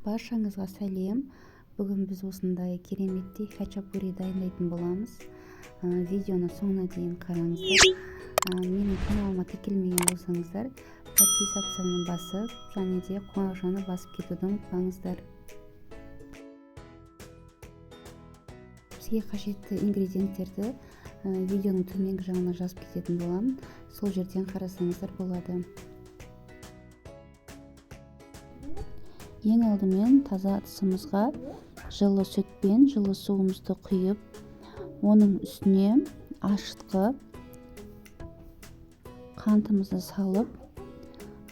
Баршаңызға сәлем. Бүгін біз осындай кереметтей хачапури дайындайтын боламыз. Видеоны соңына дейін қараңыздар. Менің каналыма тіркелмеген болсаңыздар, подписацияны басып, және де қоңыраушаны басып кетуді ұмытпаңыздар. Бізге қажетті ингредиенттерді видеоның төменгі жағына жазып кететін боламын. Сол жерден қарасаңыздар болады. Ең алдымен таза ыдысымызға жылы сүт пен жылы суымызды құйып, оның үстіне ашытқы қантымызды салып,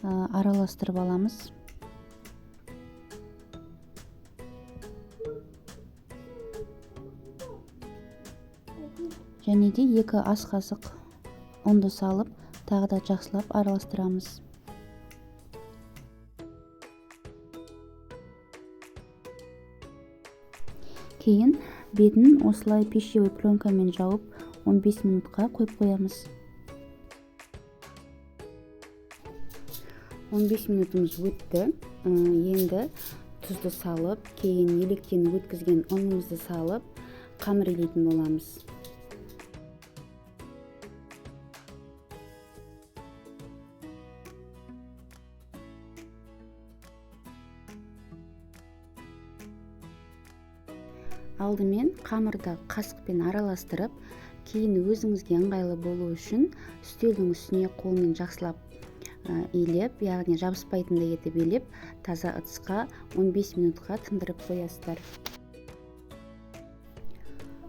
араластырып аламыз. Және де 2 ас қасық ұнды салып, тағы да жақсылап араластырамыз. Кейін бетін осылай пищевой пленкамен жауып 15 минутқа қойып қоямыз. 15 минутымыз өтті. Енді тұзды салып, кейін електен өткізген ұнымызды салып, қамыр илейтін боламыз. Алдымен қамырды қасықпен араластырып, кейін өзіңізге ыңғайлы болу үшін үстелдің үстіне қолмен жақсылап илеп, яғни жабыспайтындай етіп илеп, таза ыдысқа 15 минутқа тындырып қоясыздар.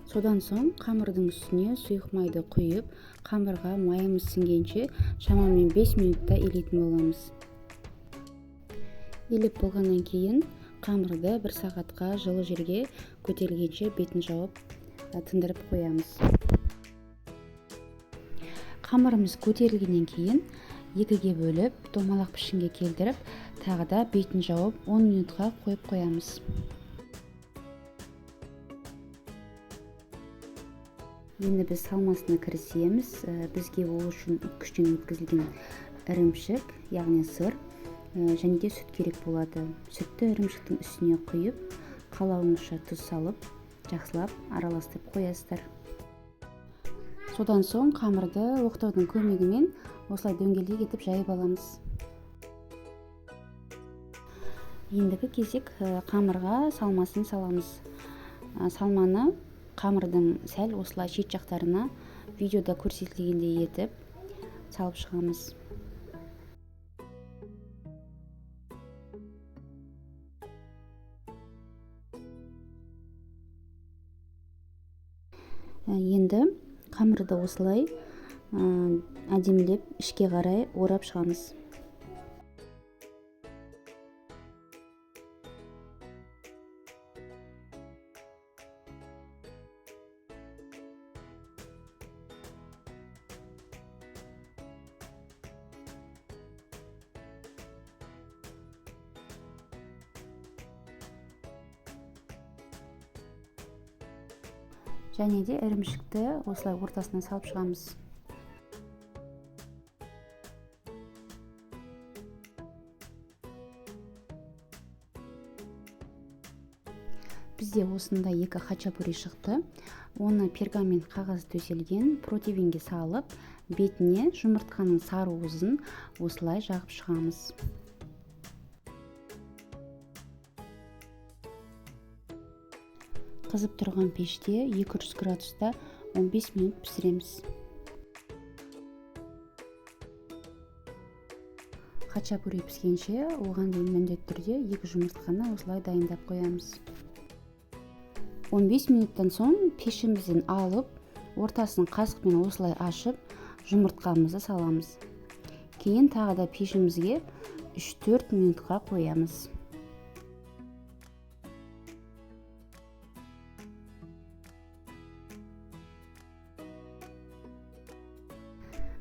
Содан соң қамырдың үстіне сұйық майды құйып, қамырға майымыз сіңгенше шамамен 5 минутта илейтін боламыз. Илеп болғаннан кейін қамырды 1 сағатқа жылы жерге көтерілгенше бетін жауып тындырып қоямыз. Қамырымыз көтерілгеннен кейін 2-ге бөліп, домалақ пішінге келтіріп, тағы да бетін жауып 10 минутқа қойып қоямыз. Енді біз салмасына кірісеміз. Бізге ол үшін үккіштен өткізілген ірімшік, яғни сыр, және де сүт керек болады. Сүтті ірімшіктің үстіне құйып, қалауыңызша тұз салып, жақсылап араластырып қоясыздар. Содан соң қамырды оқтаудың көмегімен осылай дөңгелек етіп жайып аламыз. Ендігі кезек қамырға салмасын саламыз. Салманы қамырдың сәл осылай шет жақтарына видеода көрсетілгендей етіп салып шығамыз. Енді қамырды осылай әдемілеп ішке қарай орап шығамыз. Және де ірімшікті осылай ортасына салып шығамыз. Бізде осындай 2 хачапури шықты. Оны пергамент қағаз төселген противенге салып, бетіне жұмыртқаның сары уызын осылай жағып шығамыз. Қызып тұрған пеште 200 градуста 15 минут пісіреміз. Хачапури піскенше оған дейін міндетті түрде 2 жұмыртқаны осылай дайындап қоямыз. 15 минуттан соң пешімізден алып, ортасын қасықпен осылай ашып, жұмыртқамызды саламыз. Кейін тағы да пешімізге 3-4 минутқа қоямыз.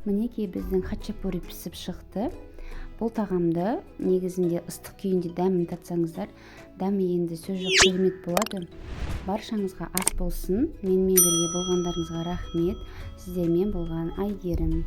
Мінекей біздің хачапури пісіп шықты. Бұл тағамды негізінде ыстық күйінде дәмін татсаңыздар, дәмі енді сөз жоқ керемет болады. Баршаңызға ас болсын. Менімен бірге болғандарыңызға рахмет. Сіздермен болған Айгерім.